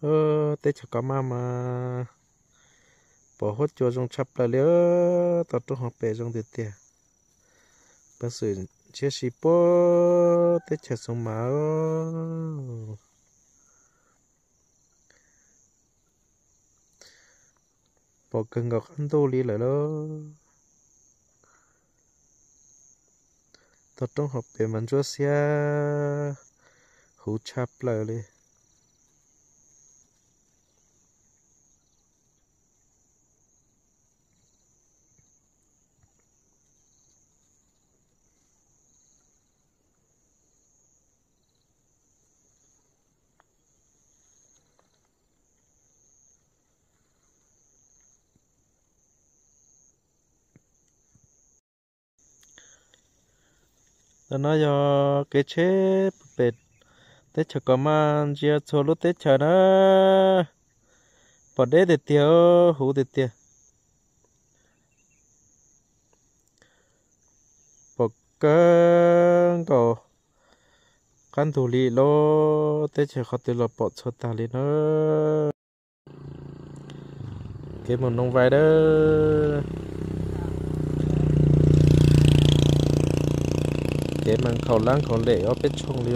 Teb chaws Kos Maj mas pom huab cua zoo tshaj plaws li. Toj roob hauv pes zoo tiag tiag. Peev xwm ntshiab si puag teb chaws Xoo Mas. Pom kawg nkaus qab ntuj li lawm lauj. Toj roob hauv pes mas ntsuab xiab huv tshaj plaws li. Ntawm no yog kev tsheb pem teb chaws Kos Maj ntsia txhua lub teb chaws na. Pom deb tiag tiag, huv tiag tiag. Pom kawg nkaus qab ntug li lauj, teb chaws qhov twg los pom txhua tag li na. Kev mus Noo Vais dawb, kev mas nkhaus lab nkhaus lem ob peb tshooj li.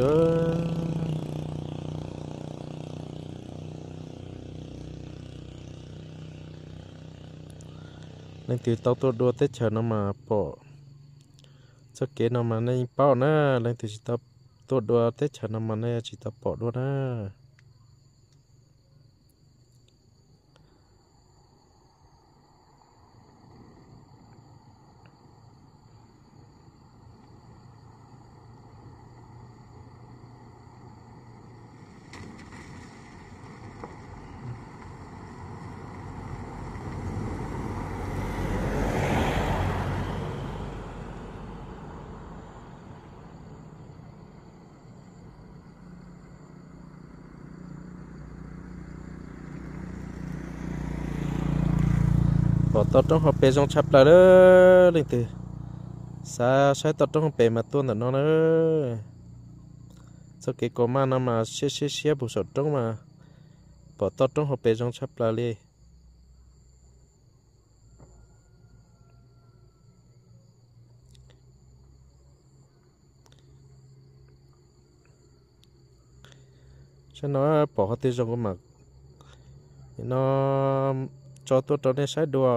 Leej twg tau tuaj dua teb chaws no mas pom, txoj kev no mas nej yeej paub na, leej twg tsis tau tuaj dua teb chaws no mas nej tsis tau pom dua na. Pom toj roob hauv pes zoo tshaj plaws lawm, leej twg xav saib toj roob hauv pes mas tuaj ntawm no na. Txoj kev Kos Maj no mas siab siab siab puag saum roob mas pom toj roob hauv pes zoo tshaj plaws li. Saib no pom qhov twg zoo kuv mam no tso tuaj rau nej saib dua.